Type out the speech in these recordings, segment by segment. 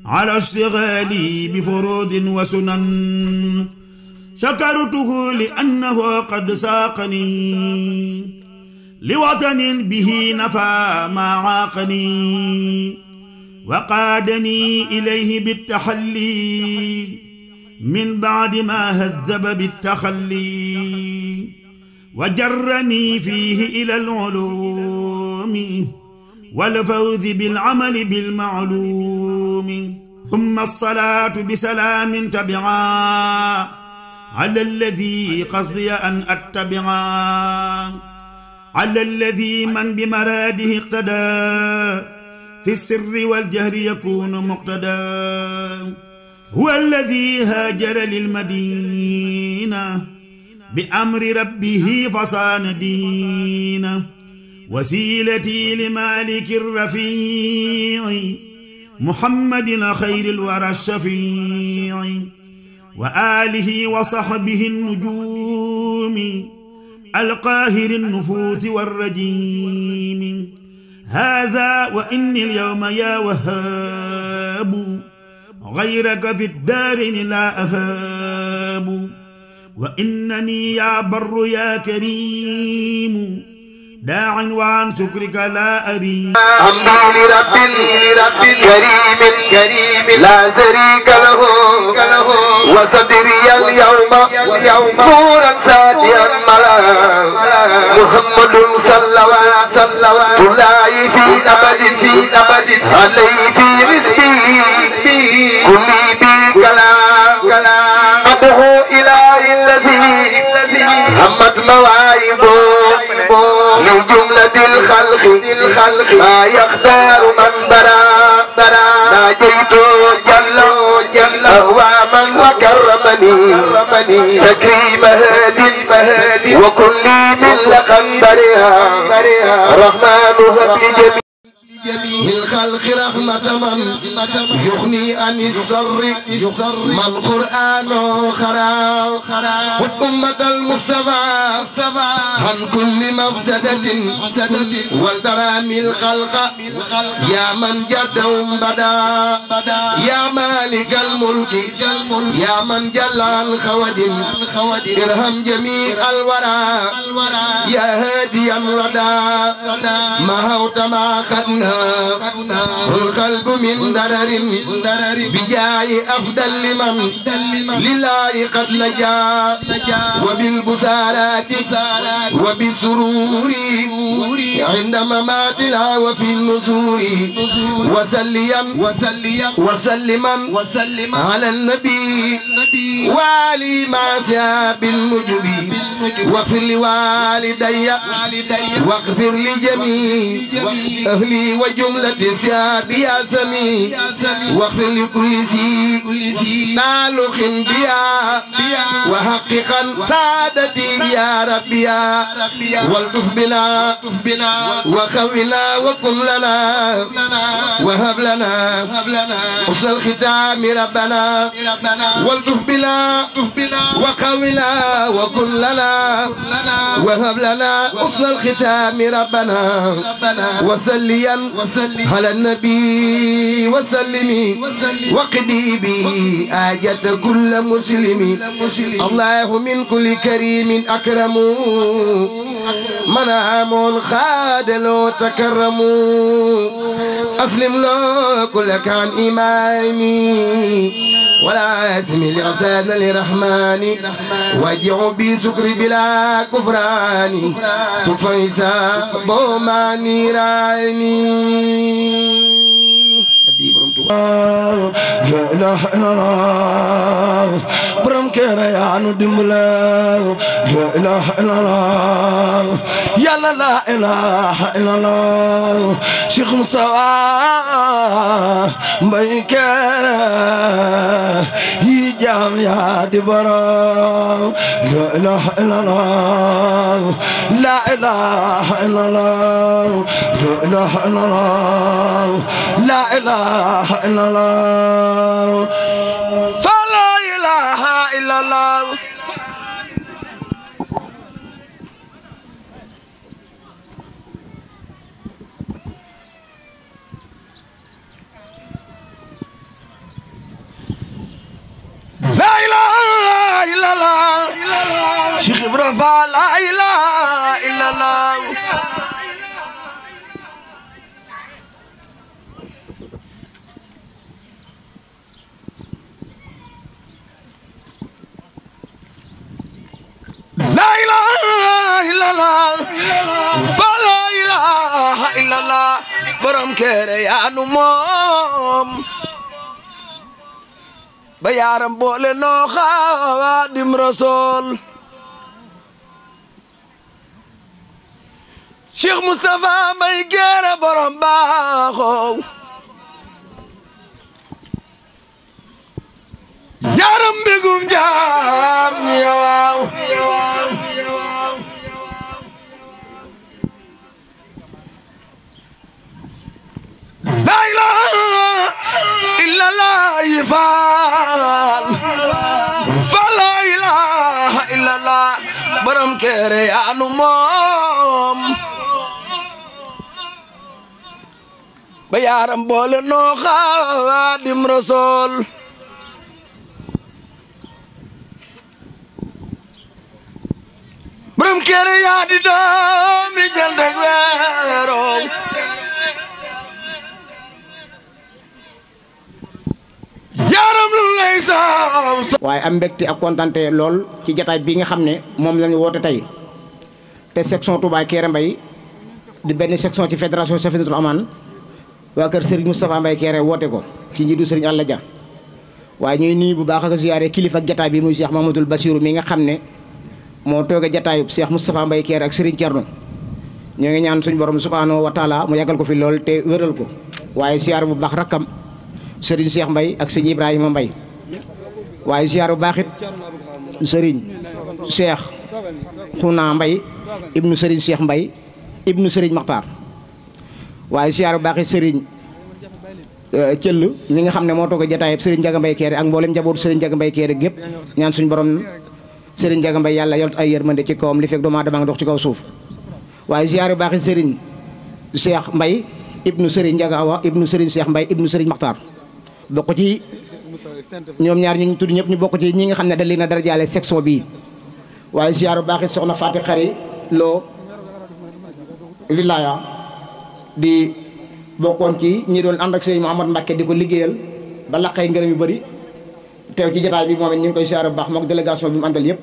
على اشتغالي بفروض وسنن شكرته لأنه قد ساقني لوطن به نفى ما عاقني وقادني إليه بالتحلي من بعد ما هذب بالتخلي وجرني فيه إلى العلوم والفوز بالعمل بالمعلوم ثم الصلاة بسلام تبعا على الذي قصدي أن أتبعا على الذي من بمراده اقتدى في السر والجهر يكون مقتدى هو الذي هاجر للمدينة بأمر ربه فصان دينه وسيلتي لمالك الرفيع محمد خير الورى الشفيع وآله وصحبه النجوم القاهر النفوس والرجيم هذا وإني اليوم يا وهاب غيرك في الدارين لا أهاب وإنني يا بر يا كريم داع وعن شكرك لا أريم حمدي لرب كريم لا شريك له وصدري اليوم نورا ساتيا ملا محمد صلى الله في أبد عليه في رزقي كلي بكلام أدعو إلهي الذي همت مواهبه لجملة الخلق ما يختار من برا ناجيت جل هو من وكرمني تكريم هادي وكل من لقد بريها رحمن هب جميع الخلق رحمة من يغني عن السر من قرآنه خرا والأمة المصطفى عن كل مفسدة والدرام الخلق يا من جدهم بدا يا مالك الملك يا من جل عن خوج ارحم جميع الورى يا هادي الردى ما هوت ما خدنا القلب من درر بجاي أفضل لمن لله قد نجا وبالبسارات وبالسرور عند مماتنا وفي النزور وسلما على النبي وعلي مع سياب النجب واغفر لوالدي واغفر لجميع أهلي وجملة سياب يا سمي واغفر لكل ذي تعلق بيا وحققا سعادتي يا ربي والطف بنا وخونا وكن لنا وهب لنا حسن الختام ربنا والطف بنا وخونا وكن لنا وهب لنا حسن الختام ربنا وسليا على النبي وسلمي وقدي به آجة كل مسلم الله من كل كريم أكرم منعم خاد له تكرم أسلم له كل كان إمامي ولا اسمي لعسان لرحمن واجع بي سكر بلا كفران تفايسا بوما نيراني لا إله إلا الله برم كريان دملا لا إله إلا الله يا لا إله إلا الله شيخ مصطفى بيك يجام يا دبرا لا إله إلا الله لا إله إلا الله لا إله إلا الله لا إله إلا الله فلا إله إلا الله Ibra Faal la ilaha illallah la ilaha illallah fa la ilaha illallah borom kere yaa nu moom ba yaaram boole noo Xaadim Rasul Cheikh Moustapha Mbay Kéré borom baaxoo yaaram mbégum jaam ñi waaw la ilaha illallah faal fa la ilaha illallah borom Kéré yaa nu moom ba yaaram boole noo Xaadim Rasul borom Kéré yaa di doomi jant ak weero yaaram lu lay saaw waaye am mbégte ak kontante lool ci jataay bi nga xam ne moom lañu woote tey te section Touba Kéré Mbay di benn section ci fédération Safinatul Aman waa kër Serigne Moustapha Mbay Kéré woote ko ci njiitu Serigne Alla Dia waaye ñuy nuyu bu baax ak ziyaare kilifa ak jataay bi muy Cheikh Mamadou Bassirou mi nga xam ne moo tooge jataayub Cheikh Moustapha Mbay Kéré ak Serigne Thierno ñoo ngi ñaan suñu borom subhanahu wa taala mu yàggal ko fi lool te wéral ko waaye ziyaare bu baax rakkam Serigne Cheikh Mbay ak Serigne Ibrahima Mbay waaye ziyaare bu baax it Serigne Cheikh Xuna Mbay ibnu Serigne Cheikh Mbay ibnu Serigne Makhtar waaye ziyaare bu baax it Serigne Thiel mi nga xam ne moo tooge jataayub Serigne Ndiaga Mbay Kéré ak mboolem njabootu Serigne Ndiaga Mbay Kéré gépp ñaan suñu borom Serigne Ndiaga Mbay yàlla yol ay yërmande ci kawam li fekk doomu aadama dox ci kaw suuf waaye ziyaare baaxi Serigne Cheikh Mbay ibnu Serigne Ndiaga Awa ibnu Serigne Cheikh Mbay ibnu Serigne Makhtar bokk ci ñoom ñaar ñu tudd ñëpp ñu bokk ci ñi nga xam ne da leen a darajaale section bii waaye ziyaare baaxi soxna Faati Xari Lo Villaya di bokkoon ci ñi doon ànd ak Serigne Mouhamad Mbacké di ko liggéeyal ba laqay ngërëm yu bëri teew ci jotaay bi moom it ñu ngi koy siyaare bu baax mook délégation bi mu àndal yëpp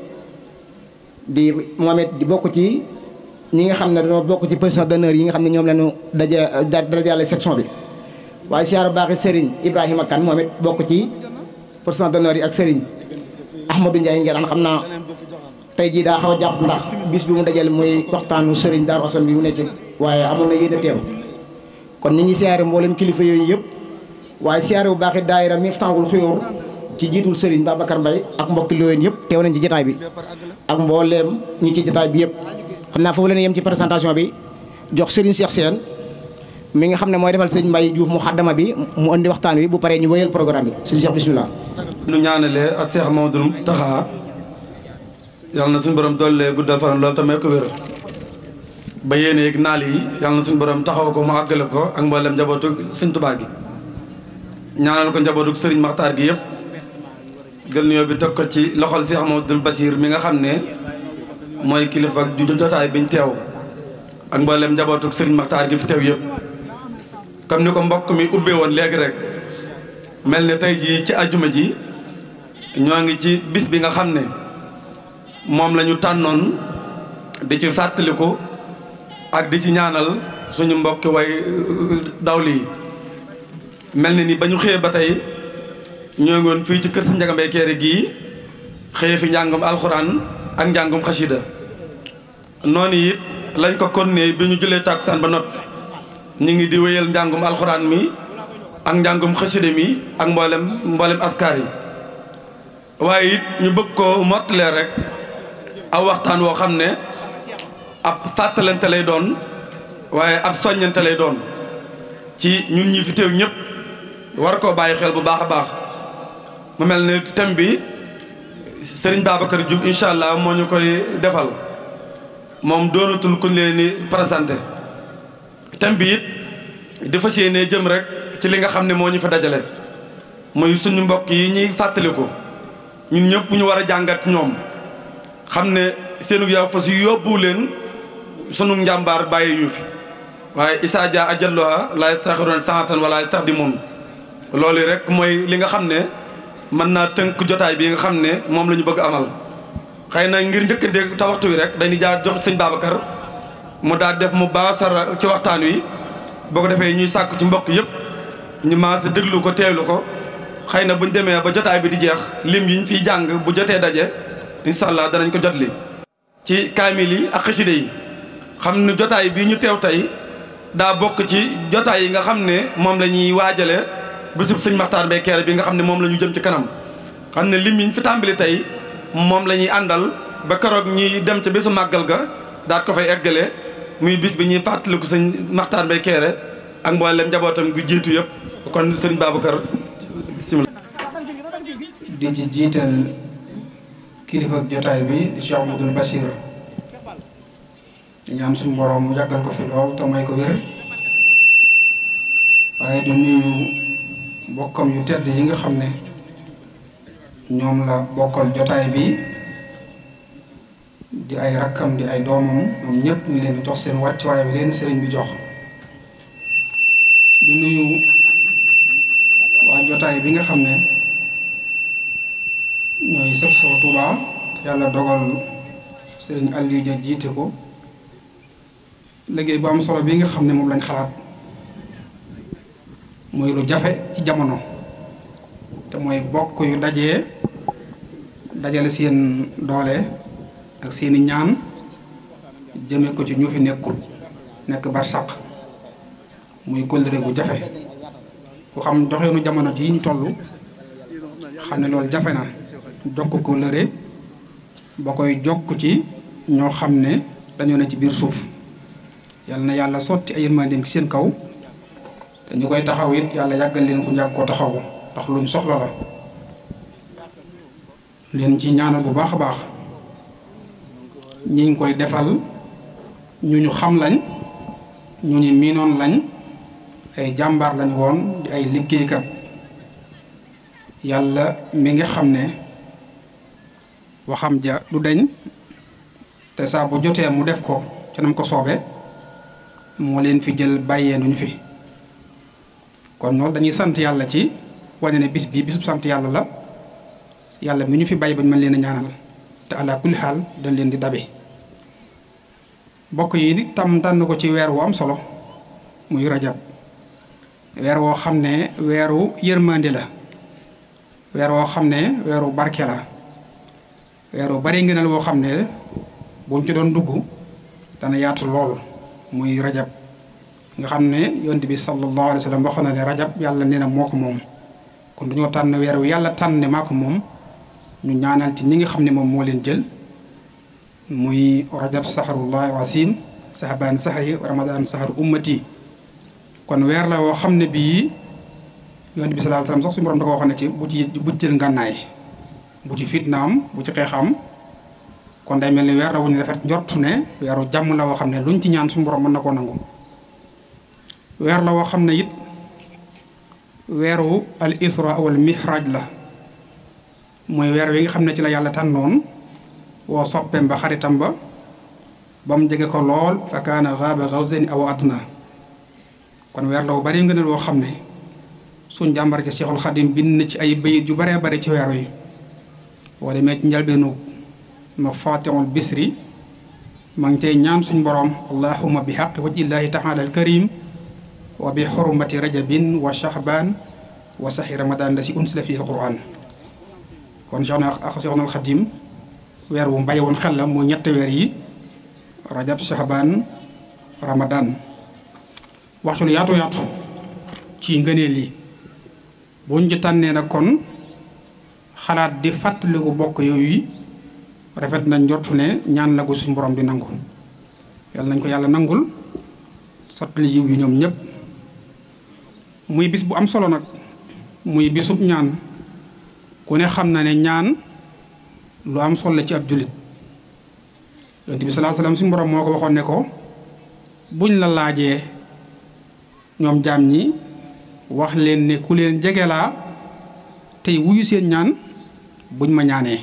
di moom it di bokk ci ñi nga xam ne dañoo bokk ci président d'honneur yi nga xam ne ñoom lañu dajale section bi waaye siyaare bu baax Serigne Ibrahima Kane moom it bokk ci président d'honneur yi ak Serigne Ahmadou Ndiaye ngeen xam naa tey jii daa xaw a jàpp ndax bis bi mu dajale mooy waxtaanu Serigne Darou Assane bi mu nekk waaye amoon na yéen a teew kon ñu ngi siyaare mboolem kilifa yooyu yëpp waaye siyaare bu baax it daayira Miftahul Xuyóor ci jiitul Serigne Babacar Mbaye ak mbokki Looyeen yëpp teew nañ ci jotaay bi ak mbooleem ñi ci jotaay bi yëpp xam naa foofu la yem ci présentation bi jox Serigne Cheikh Sène mi nga xam ne mooy defal Serigne Mbaye Diouf mu xaddama bi mu indi waxtaan wi bu paree ñu wéyal programme bi Serigne Cheikh bismillah nu ñaanalee ak Cheikh Mamadou Taxa yàlla na suñu borom doole guddal faram loolu tamit ko wér ba yéene yëg naal yi yàlla na suñu borom taxaw ko mu àggale ko ak mboolem njabootu Serigne Touba gi ñaanal ko njabootu Serigne Makhtar gi yëpp gël nuyoo bi teg ko ci loxol Cheikh Mamadou Bassir mi nga xam ne mooy kilifa ak ju jotaay biñ teew ak mboolem njabootu Serigne Makhtar gi fi teew yëpp comme ni ko mbokk mi ubbee woon léegi rek mel ne tey jii ci ajjuma ji ñoo ngi ci bis bi nga xam ne moom la ñu tànnoon di ci fàttaliku ak di ci ñaanal suñu mbokki way dawli yi mel ne ni ba ñu xëyee ba tey ñoo ngi woon fii ci kër Serigne Ndiaga Mbay Kéré gii xëyee fi njàngum alxuraan ak njàngum xasida noonu it lañ ko konne bi ñu julee tàkkusaan ba noppi ñu ngi di wéyal njàngum alxuraan mi ak njàngum xasida mi ak mboolem askar yi waaye it ñu bëgg ko mottalee rek aw waxtaan woo xam ne ab fàttalante lay doon waaye ab soññante lay doon ci ñun ñi fi teew ñëpp war koo bàyyi xel bu baax a baax mu mel ne thème bi Serigne Babacar Diouf incha allah moo ñu koy defal moom doonatul kuñ leen ni présenté thème bi it di fas yéenee jëm rek ci li nga xam ne moo ñu fa dajale mooy suñu mbokk yi ñuy fàttaliku ñun ñëpp ñu war a jàngat ñoom xam ne seenu yaa fas yu yóbbu leen sunu njàmbaar bàyyi ñu fi waaye isaa dia ajalloha la yastaxiroon saatan wala yastaqdimun loolu rek mooy li nga xam ne mën naa tënk jotaay bi nga xam ne moom la ñu bëgg amal xëy na ngir njëkkante te waxtu wi rek dañuy jaar jox sëñ Babacar mu daal def mu baasara ci waxtaan wi boo ko defee ñuy sàkk ci mbokk yëpp ñu maase déglu ko teelu ko xëy na buñ demee ba jotaay bi di jeex lim yi ñu fiy jàng bu jotee daje incha allah danañ ko jotli ci kaamil yi ak xasida yi xam ne jotaay bii ñu teew tey daa bokk ci jotaay yi nga xam ne moom la ñuy waajale bésub sëñ Maxtaar Mbay Kéré bi nga xam ne moom la ñu jëm ci kanam xam ne lim yi ñu fi tàmbali tey moom la ñuy àndal ba keroog ñuy dem ca bésu màggal ga daat ko fay eggale muy bis bi ñuy fàttaliku sëñ Maxtaar Mbay Kéré ak mboolem njabootam gu jiitu yëpp kon sëñ Babacar bismillah. di ci jiital kilifa jotaay bi di Cheikh Amadou Bachir ñaan suñu borom mu yàggal ko fi lool te may ko wér waaye du nuyu bokkam yu tedd yi nga xam ne ñoom la bokkal jotaay bi di ay rakkam di ay doomam ñoom ñëpp ñu leen di jox seen wàccuwaay bi leen sëriñ bi jox di nuyu waa jotaay bi nga xam ne ñooy section Touba yàlla dogal sëriñ Aliou Dia jiite ko liggéey bu am solo bi nga xam ne moom lañ xalaat muy lu jafe ci jamono te mooy bokk yu dajale seen doole ak seeni ñaan jëme ko ci ñu fi nekkul nekk barsàq muy kóllëre gu jafe ku xam doxeenu jamono ji ñu toll xam ne loolu jafe na jokk kóllëre ba koy jokk ci ñoo xam ne dañoo ne ci biir suuf yàlla na yàlla sotti ay yërmandeem ci seen kaw te ñu koy taxaw it yàlla yàggal leen ku njàgg koo taxawu ndax luñ soxla la leen ci ñaanal bu baax a baax ñi ngi koy defal ñu xam lañ ñu miinoon lañ ay jàmbaar lañ woon di ay liggéeykat yàlla mi nga xam ne waxam ja du deñ te saa bu jotee mu def ko ca nam ko soobe moo leen fi jël bàyyee nuñu fi kon loolu dañuy sant yàlla ci wane ne bis bii bisub sant yàlla la yàlla mi ñu fi bàyyi ba ñu mën leen a ñaanal te ala kulli xaal dañ leen di dabe bokk yi tam tànn ko ci weer wu am solo muy rajab weer woo xam ne weeru yërmande la weer woo xam ne weeru barke la weeru bari ngëneel woo xam ne bu mu ci doon dugg dana yaatu lool muy rajab nga xam ne yonent bi sallallahu alayhi wa sallam waxoon na ne rajab yàlla nee na moo ko moom kon dañoo tànn weer wi yàlla tànn ne maa ko moom ñu ñaanal ci ñi nga xam ne moom moo leen jël muy rajab saharullahi wasim sahaban sahari ramadan saharu ummati kon weer la woo xam ne bii yonent bi sallallahu alayhi wa sallam sax suñu borom da ko waxoon ne ci bu ci jël ngànnaay bu ci fitnaam bu ci xeexam kon day mel ni weer la wu ñu rafet njortu ne weeru jàmm la woo xam ne luñ ci ñaan suñu borom mën na koo nangu weer la woo xam ne it weeru al isra wal mihraj la mooy weer wi nga xam ne ci la yàlla tànnoon woo soppeem ba xaritam ba ba mu jege ko lool fa kaana gaaba gawsayni aw adna kon weer la wu bari ngëneel woo xam ne suñ jàmbar ci Seexul Xadim bind na ci ay bayit yu baree bari ci weer wi boo demee ci njalbeenu ma fatihul bisri ma ngi tey ñaan suñ borom allahumma bi xaqi wajhillahi taala al karim wa bi xurmati rajabin wa shahban wa saxi ramadan la si unsila fihi alquran kon Seexul Xadim weer wu mbàyyi woon xel la mooy ñetti weer yi rajab shahban ramadan waxtu lu yaatu yaatu ci ngëneel yi buñ ci tànnee nag kon xalaat di fàttaliku bokk yooyu rafet nañ njortu ne ñaan la ko suñ borom di nangu yàlla nañ ko yàlla nangul sottali yiw yi ñoom ñëpp muy bis bu am solo nag muy bisub ñaan ku ne xam na ne ñaan lu am solo la ci ab jullit yonent bi sallallahu alayhi wasallam suñu borom moo ko waxoon ne ko buñ la laajee ñoom jaam ñi wax leen ne ku leen jege laa tey wuyu seen ñaan buñ ma ñaanee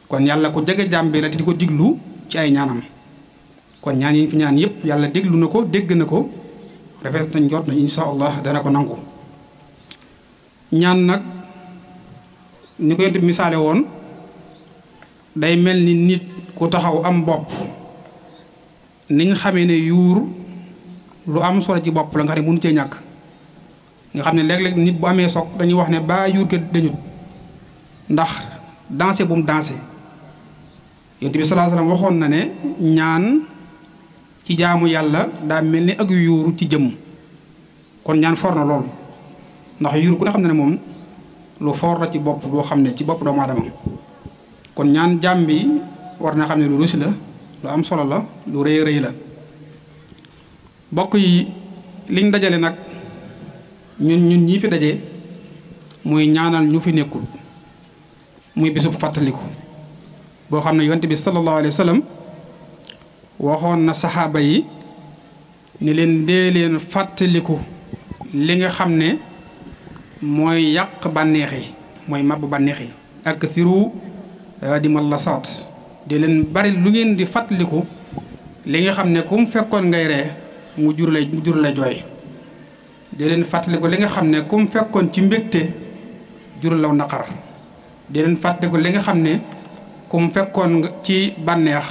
kon yàlla ku jege jaam bi la te di ko diglu ci ay ñaanam kon ñaan yi ñu fi ñaan yëpp yàlla déglu na ko dégg na ko rafet nañ jot na insha allah dana ko nangu. ñaan nag ni ko yonent bi misaale woon day mel ni nit ku taxaw am bopp niñ xamee ne yuur lu am solo ci bopp la nga xam ne mënu cee ñàkk nga xam ne léeg-léeg nit bu amee soog dañuy wax ne ba yuur ke dañut ndax danse bu mu danse yonent bi sallallahu alayhi wasallam waxoon na ne ñaan ci jaamu yàlla daa mel ni ak yuuru ci jëmm kon ñaan for na lool ndax yuur ku ne xam ne moom lu for la ci bopp boo xam ne ci bopp doomu aadama kon ñaan jaam bi war na xam ne lu rusi la lu am solo la lu rëy rëy la bokk yi liñ dajale nag ñun ñii fi daje muy ñaanal ñu fi nekkul muy bisub fàttaliku boo xam ne yonent bi sallallahu alayhi wa sallam waxoon na saxaaba yi ni leen dee leen fàttaliku li nga xam ne mooy yàq bànneex yi mooy màbb bànneex yi ak siru di ma la saat dee leen bari lu ngeen di fàttaliku li nga xam ne ku mu fekkoon ngay ree mu jur la jooy dee leen fàttaliku li nga xam ne ku mu fekkoon ci mbégte jur law naqar dee leen fàttaliku li nga xam ne ku mu fekkoon ci bànneex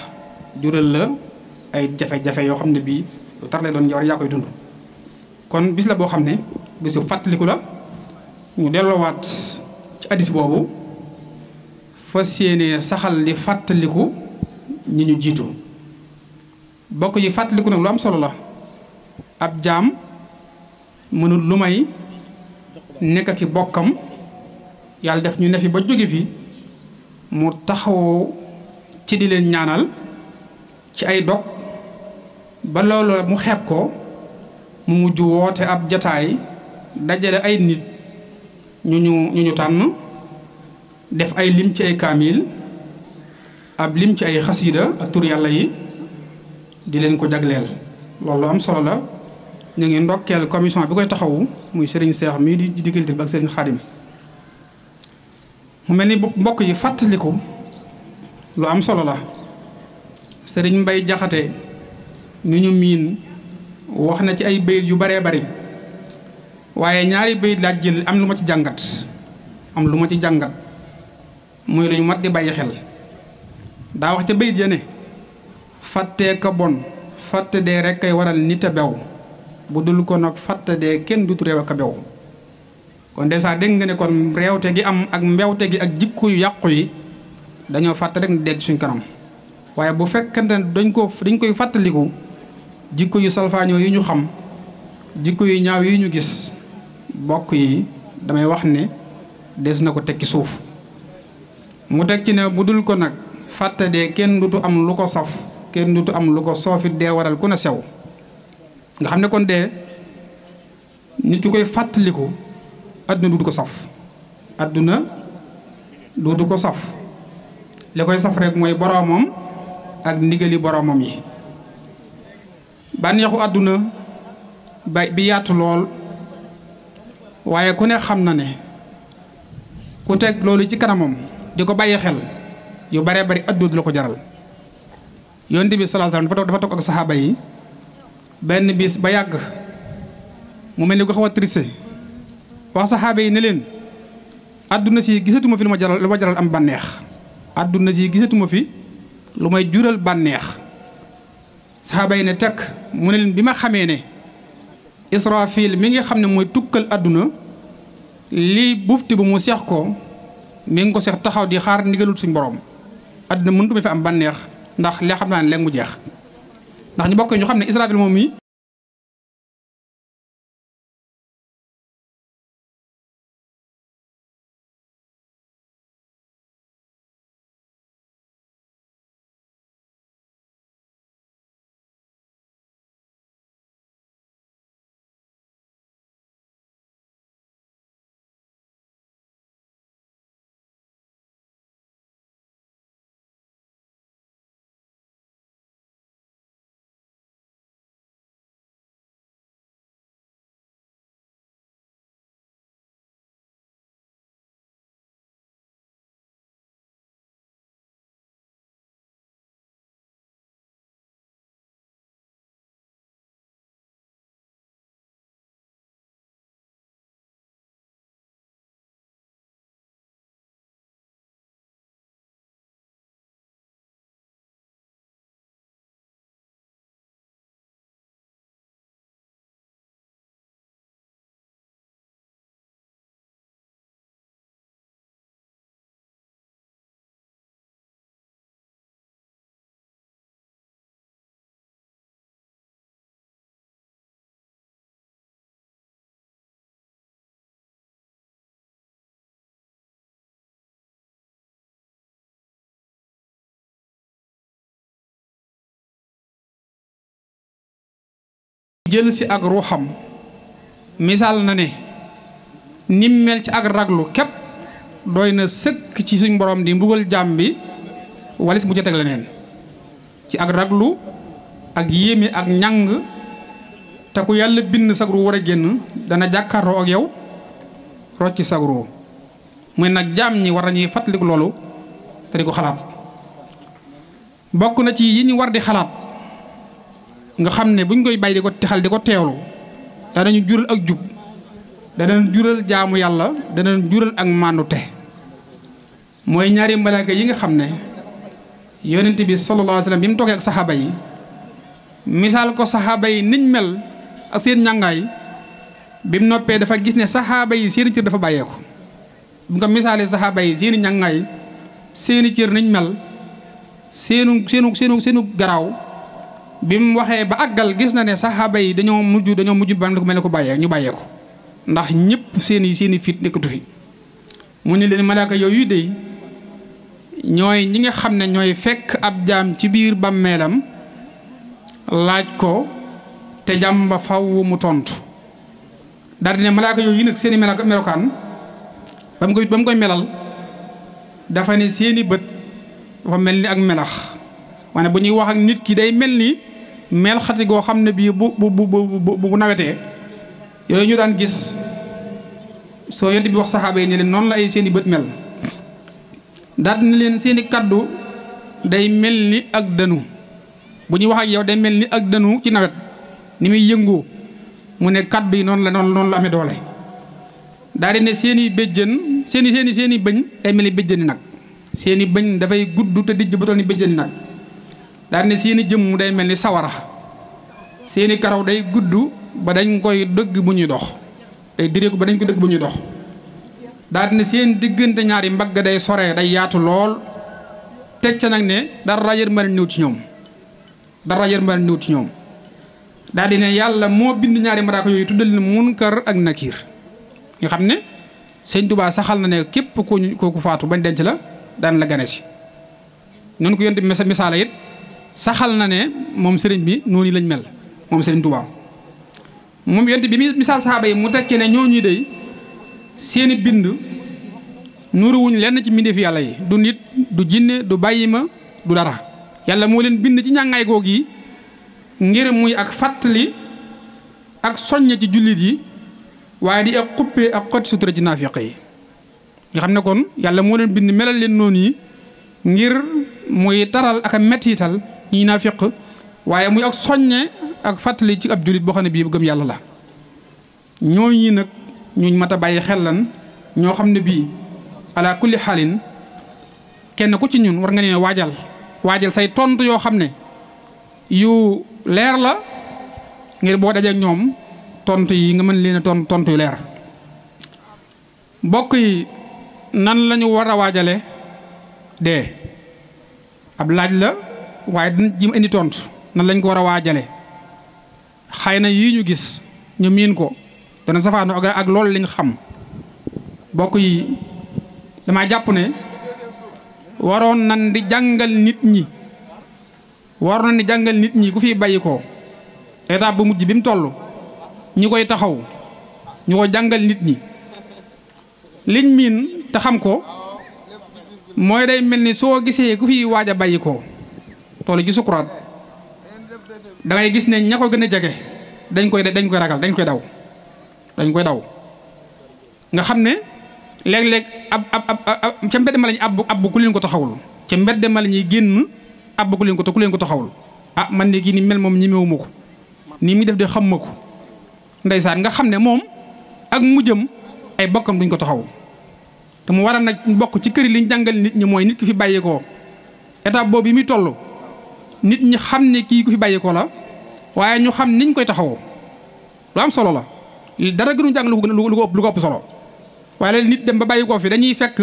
jural la ay jafe-jafe yoo xam ne bii lu tar lay doon war yaa koy dund kon bis la boo xam ne bisu fàttaliku la ñu delloowaat ci addis boobu fas yéene saxal di fàttaliku ñi ñu jiitu bokk yi fàttaliku nag lu am solo la ab jaam mënul lu may nekk ki bokkam yàlla def ñu ne fi ba jóge fi mu taxaw ci di leen ñaanal ci ay dog ba loolu mu xeeb ko mu mujj woote ab jataay dajale ay nit ñu tànn def ay lim ci ay kaamil ab lim ci ay xasiida ak tur yàlla yi di leen ko jagleel loolu am solo la ñu ngi ndokkeel commission bi koy taxawu muy Serigne Cheikh mii di diggante ak Serigne Khadim mu mel ni mbokk yi fàttaliku lu am solo la Serigne Mbay Jaxate ñu ñu miin wax na ci ay bayit yu baree bari waaye ñaari bayit laa jël am lu ma ci jàngat muy lu ñu mat di bàyyi xel daa wax ca bayit ya ne fàttee ka bon fàtte dee rek kay waral nit a bew bu dul ko nag fàtte dee kenn dutu réew ak a bew kon dèjà dégg nga ne kon réewte gi am ak mbewte gi ak jikko yu yàqu yi dañoo fàtte rek dégg suñ kanam waaye bu fekkente ne dañ koy fàttaliku jikko yu salfaañoo yi ñu xam jikko yu ñaaw yi ñu gis bokk yi damay wax ne des na ko tekki suuf mu teg ci ne bu dul ko nag fàtte dee kenn dutu am lu ko saf kenn dutu am lu ko soofit dee waral ku ne sew nga xam ne kon dee nit ki koy fàttaliku adduna duutu ko saf adduna duutu ko saf li koy saf rek mooy boroomam ak ndigali boroomam yi bànneexu àdduna bi yaatu lool waaye ku ne xam na ne ku teg loolu ci kanamam di ko bàyyi xel yu baree bari àdduna du la ko jaral yonent bi sallallahu alayhi wasallam dafa toog ak saxaaba yi benn bis ba yàgg mu mel ni ko xaw a triste wax saxaaba yi ne leen àdduna si gisatuma fi lu ma jaral am bànneex àdduna si gisatuma fi lu may jural bànneex saxaaba yi ne tekk mu ne leen bi ma xamee ne Israfil mi nga xam ne mooy tukkal àdduna lii bufti bu mu seex ko mi ngi ko seex taxaw di xaar ndigalul suñ borom àdduna mënutuma fi am bànneex ndax lee xam naa ne léegi mu jeex ndax ñu bokk ñu xam ne Israfil moom mi jël si ak ruuxam misaal na ne nim mel ci ak raglu képp doy na sëkk ci suñ borom di mbugal jaam bi walis bu joteg leneen ci ak raglu ak yéeme ak ñàng te ku yàlla bind sagru war a génn dana jàkkaarloo ak yow rocc ci sagru muy nag jaam ñi war nañuy fàttaliku loolu te di ko xalaat bokk na ci yi ñu war di xalaat nga xam ne buñ koy bàyyi di ko texal di ko teewlu danañu jural ak jub danañ jural jaamu yàlla danañ jural ak màndute mooy ñaari malaaka yi nga xam ne yonent bi sallallahu alayhi wa sallam bi mu toogee ak saxaaba yi misaal ko saxaaba yi niñ mel ak seen ñàngaay bi mu noppee dafa gis ne saxaaba yi seeni cër dafa bàyyeeku bu nga misaalee saxaaba yi seeni ñàngaay seeni cër niñ mel seenu garaaw bi mu waxee ba àggal gis na ne saxaaba yi dañoo mujj ba mel ne ko bàyyee ñu bàyyee ko ndax ñëpp seeni fit nekkatu fi mu ne leen malaaka yooyu de ñooy ñi nga xam ne ñooy fekk ab jaam ci biir bàmmeelam laaj ko te jàmm ba faw mu tontu daal di ne malaaka yooyu nag seeni melokaan ba mu koy melal dafa ne seeni bët dafa mel ni ak melax wane bu ñuy wax ak nit ki day mel ni mel xati goo xam ne bii bu nawetee yooyu ñu daan gis soo yent bi wax saxaaba yi ne leen noonu la ay seeni bët mel daal di ne leen seeni kaddu day mel ni ak dënu bu ñuy wax ak yow day mel ni ak dënu ci nawet ni muy yëngoo mu ne kaddu yi noonu la amee doole daal di ne seeni béjjën seeni bëñ day mel ni béjjëni nag seeni bëñ dafay gudd te dijj ba toll ni béjjëni nag daal di ne seeni jëmm day mel ni sawara seeni karaw day gudd ba dañ koy dëgg bu ñuy dox day direeku ba dañ ko dëgg bu ñuy dox daal di ne seen diggante ñaari mbagg day sore day yaatu lool teg ca nag ne dara yërmande ñëw ci ñoom daal di ne yàlla moo bind ñaari malaaka yooyu tuddal ne munkar ak nakiir nga xam ne sëñ Tuubaa saxal na ne képp ku faatu bañ denc la daan la gane si noonu ko yonte bi misaala it saxal na ne moom sëriñ bi noonu lañ mel moom sëriñ Tuubaa moom yonte bi misaal saxaaba yi mu tekki ne ñooñu dey seeni bind nuruwuñ lenn ci mbindeef yàlla yi du nit du jinne du bàyyi ma du dara yàlla moo leen bind ci ñàngaay googu yi ngir muy ak fàttali ak soññe ci jullit yi waaye di ak xuppee ak xotti sutura ci naafiq yi nga xam ne kon yàlla moo leen bind melal leen noonu yi ngir muy taral ak a mettital ñi naafiq waaye muy ak soññe ak fàttali ci ab jullit boo xam ne bii bu gëm yàlla la ñooñu nag ñuñ mat a bàyyi xel lan ñoo xam ne bii ala kulli xaalin kenn ku ci ñun war nga ne waajal say tontu yoo xam ne yu leer la ngir boo dajee ak ñoom tontu yi nga mën leen a tontu yu leer mbokk yi nan lañu war a waajale dee ab laaj la waaye dina jim indi tontu nan lañ ko war a waajale xëy na yii ñu gis ñu miin ko dana safaano ak loolu liñ xam mbokk yi dama jàpp ne waroon nan di jàngal nit ñi ku fi bàyyi ko étape bu mujj bi mu toll ñi koy taxaw ñu ko jàngal nit ñi liñ miin te xam ko mooy day mel ni soo gisee ku fi waaj a bàyyi ko toll ci sukuraat da ngay gis ne ña ko gën a jege dañ koy ragal dañ koy daw nga xam ne léeg-léeg ab ca mbedd ma lañ ab ku leen ko taxawul ca mbedd ma la ñuy génn ab ku leen ko taxawul ah man de kii ni mel moom ñemewuma ko nii muy def de xam ma ko ndeysaan nga xam ne moom ak mujjam ay bokkam duñ ko taxaw te mu war a nag bokk ci kër yi liñ jàngal nit ñi mooy nit ki fi bàyyeekoo étape boobu yi muy toll nit ñi xam ne kii ku fi bàyyeekoo la waaye ñu xam niñ koy taxawoo lu am solo la dara gënu jàng lu ko ëpp solo waaye léegi nit dem ba bàyyi koo fi dañuy fekk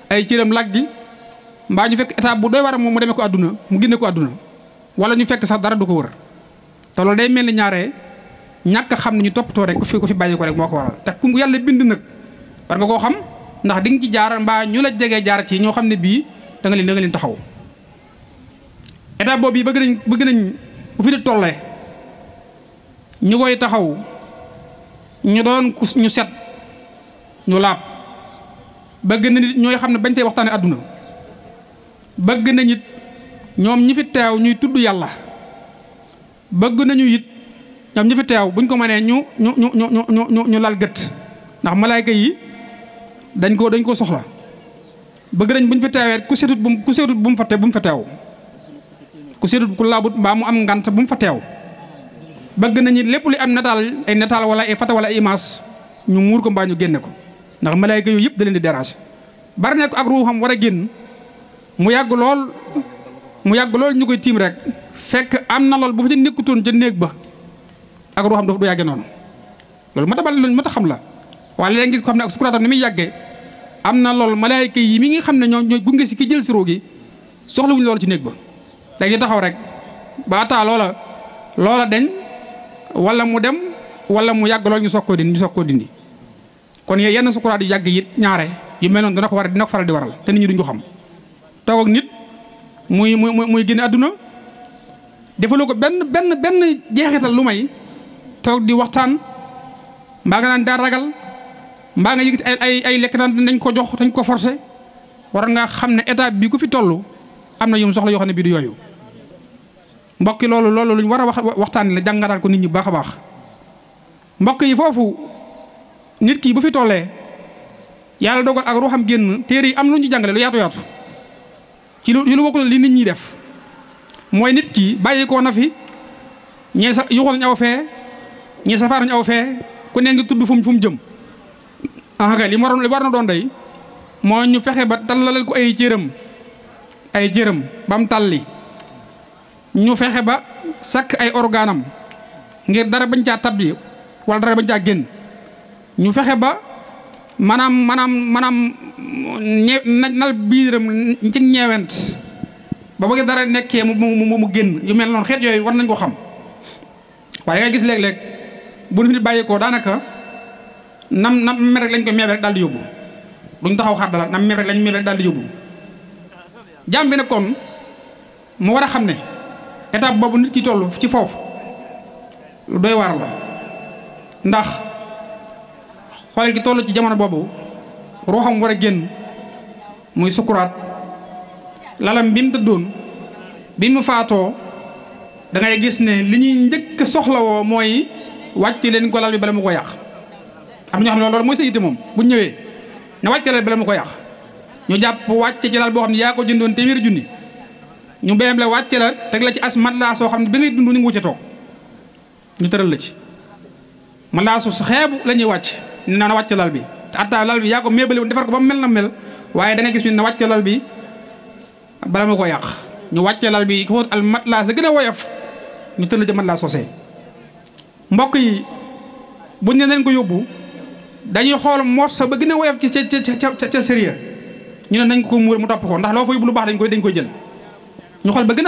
ay cëram laggi mbaa ñu fekk étape bu doy war a moom mu demee ko àdduna mu génne ko àdduna wala ñu fekk sax dara du ko wër te loolu day mel ni ñaare ñàkk xam ne ñu toppatoo rek ku fi bàyyi ko rek moo ko waral te ku yàlla bind nag war nga koo xam ndax di nga ci jaar mbaa ñu la jegee jaar ci ñoo xam ne bii da nga leen taxaw étape boobu yi bëgg nañ bu fi di tollee ñu koy taxaw ñu doon ñu set ñu laab bëgg na nit ñooy xam ne bañ tey waxtaane àdduna bëgg na nit ñoom ñi fi teew ñuy tudd yàlla bëgg nañu it ñoom ñi fi teew buñ ko mënee ñu lal gët ndax malaayka yi dañ ko soxla bëgg nañ buñ fi teewee ku setut bu mu fa teew ku setut ku laabut mbaa mu am ngant bu mu fa teew bëgg nañu lépp lu am nataal wala ay fata wala ay image ñu muur ko mbaa ñu génne ko ndax malaayka yooyu yëpp da leen di déranger bari ne ko ak ruuxam war a génn mu yàgg lool ñu koy tiim rek fekk am na lool bu fa ci nekkutoon ca néeg ba ak ruuxam du yàggee noonu loolu ma ta xam la waaye léegi gis ko xam ne ak sukuraatam ni muy yàggee am na lool malaayka yi mi ngi xam ne ñooy gunge si ki jël si ruu gi soxlawuñu loolu ci néeg ba léegi taxaw rek ba ataa loola deñ wala mu dem wala mu yàgg lool ñu soog koo dindi kon yenn sukuraat yi yàgg it ñaare yu mel noonu dina ko faral di waral te nit ñi duñ ko xam toog ak nit muy génne àdduna defaloo ko benn jeexital lu may toog di waxtaan mbaa nga naan daa ragal mbaa nga yëgati ay lekk naan dañ ko jox dañ ko forcé war nga xam ne état bi ku fi toll am na yum soxla yoo xam ne bii du yooyu mbokki loolu luñ war a waxtaan la jàngataat ko nit ñi baax a baax mbokk yi foofu nit ki bu fi tollee yàlla dogal ak ruuxam génn téere yi am lu ñu jàngale lu yaatu ci lu bokkul li nit ñi def mooy nit ki bàyyi ko na fi ñee sa yuxu nañ aw fee ñee safar nañ aw fee ku ne ngi tudd fu mu jëm kay li war na doon day moo ñu fexe ba tallalal ko ay jërëm ba mu talli ñu fexe ba sakk ay organam ngir dara bañ caa tabbi wala dara bañ caa génn ñu fexe ba maanaam nal biiram ci ñeewent ba bëgg dara nekkee mu génn yu mel noonu xeet yooyu war nañ ko xam waaye nga gis léeg-léeg bu ñu fi bàyyi ko daanaka nam mel rek lañ koy meeb rek daal di yóbbu duñ taxaw xar dala nam meeb rek lañ meeb rek daal di yóbbu jaam bi nag kon mu war a xam ne étape boobu nit ki toll ci foofu lu doy waar la ndax xoolal ki toll ci jamono boobu ruuxam war a génn muy sukuraat lalam bi mu tëddoon bi mu faatoo da ngay gis ne li ñuy njëkk soxlawoo mooy wàcc leen ko lal bi bala mu ko yàq am na ñoo xam ne loolu mooy sa yitte moom bu ñëwee ne wàcc lal bala mu ko yàq ñu jàpp wàcc ci lal boo xam ne yaa ko jëndoon téeméeri junni ñu béyam la wàcc la teg la ci as matelas soo xam ne bi ngay dund ni nga wucce toog ñu tëral la ci matelas su xeebu la ñuy wàcc ne na wàcc lal bi te atta lal bi yaa ko méebali woon defar ko ba mel na mel waaye da ngay gis ñu ne wàcc lal bi bala ma ko yàq ñu wàcce lal bi ko al matelas a gën a woyof ñu tëral ci matelas sosé mbokk yi buñ ne leen ko yóbbu dañuy xool morso ba gën a woyof ci ca sérieux ñu ne nañ ko muur mu topp ko ndax loo fa yóbbu lu baax dañ koy jël ñu xool ba gën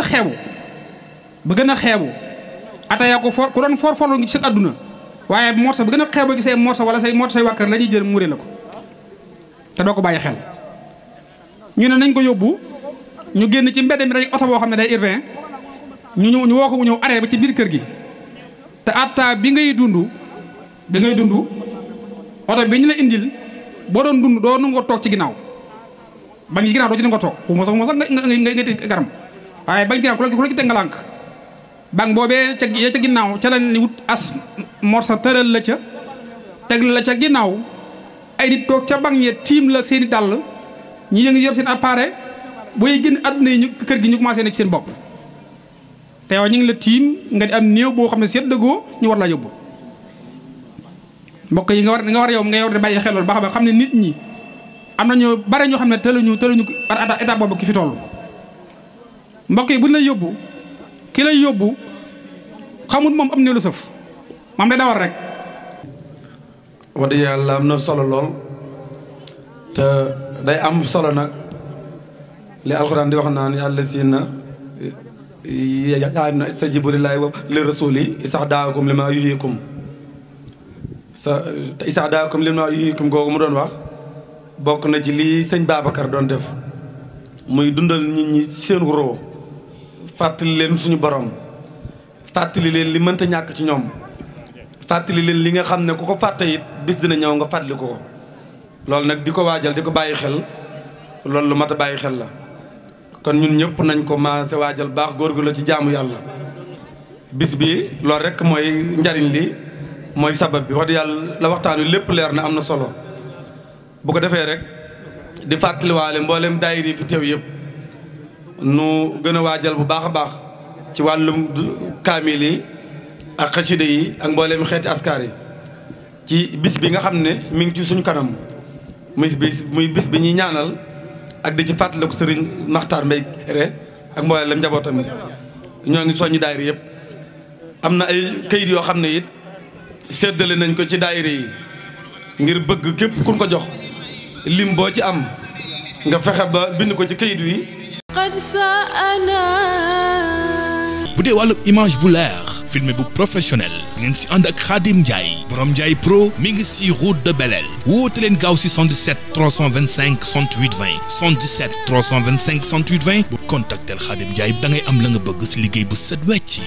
a xeebu ataya ko ku doon forlu ngi ci sa àdduna waaye morso ba gën a xeebu gi say morso wala say morso say wàkkar la ñuy jël muuree la ko te doo ko bàyyi xel ñu ne nañ ko yóbbu ñu génn ci mbedd mi rek oto boo xam ne day urbain ñu woo ko mu ñëw arrêté ba ci biir kër gi te atta bi ngay dund oto bi ñu la indil boo doon dund doo nangoo toog ci ginnaaw ba ngi ginnaaw doo ci nangoo toog moo sax nga teg garam waaye bañ ginnaaw ku la ci teg nga lànk bang boobee ca ginnaaw ca lañ wut as morsa tëral la ca teg la ca ginnaaw ay nit toog ca bang ye tiim la seeni dàll ñi ngi yor seen appareil booy génn àdduna yi ñu kër gi ñu commencé na ci seen bopp te yow ñu ngi la tiim nga di am néew boo xam ne seet dëggoo ñu war laa yóbbu mbokk yi nga war yow nga di bàyyi xel loolu ba xam ne nit ñi am na ñoo bare ñoo xam ne tëluñu état boobu ki fi toll mbokk yi buñ lay yóbbu ki lay yóbbu xamul moom am ne lu sëf moom day dawal rek. wax dëgg yàlla am na solo lool te day am solo nag li alxuraan di wax naan yàlla si na yaa istajibu lillaahi wa li rasuuli isax daakum limaa yuhyikum isax daakum limaa yuhyikum googu mu doon wax bokk na ci lii sëñ Babacar doon def muy dundal nit ñi seen roo fàttali leen suñu borom fàttali leen li mënta ñàkk ci ñoom fàttali leen li nga xam ne ku ko fàtte it bis dina ñëw nga fàttali ko loolu nag di ko waajal di ko bàyyi xel loolu lu mat a bàyyi xel la kon ñun ñëpp nañ ko maase waajal baax góorgóorlu ci jaamu yàlla bis bi loolu rek mooy njariñ li mooy sabab bi wax dëgg yàlla la waxtaan wi lépp leer na am na solo bu ko defee rek di fàttaliwaale mboolem daayira yi fi teew yëpp nu gën a waajal bu baax a baax ci wàllum kaamil yi ak xasida yi ak mboolem xeeti askar yi ci bis bi nga xam ne mi ngi ci suñu kanam muy bis bi ñuy ñaanal ak di ci fàttaliku Serigne Makhtar Mbaye Kéré ak mboolem njabootam ñoo ngi soññu daayira yëpp am na ay kayit yoo xam ne it séddale nañ ko ci daayira yi ngir bëgg képp kun ko jox lim boo ci am nga fexe ba bind ko ci kayit wi. bu dee wàllu image bu leer filmé bu professionnel ngeen si ànd ak Khadim Ndiaye borom Ndiaye Pro mi ngi si route de Belel woote leen gaaw si 77 325 68 20 77 325 68 20 bu contactel Khadim Ndiaye da ngay am la nga bëgg si liggéey bu set wecc.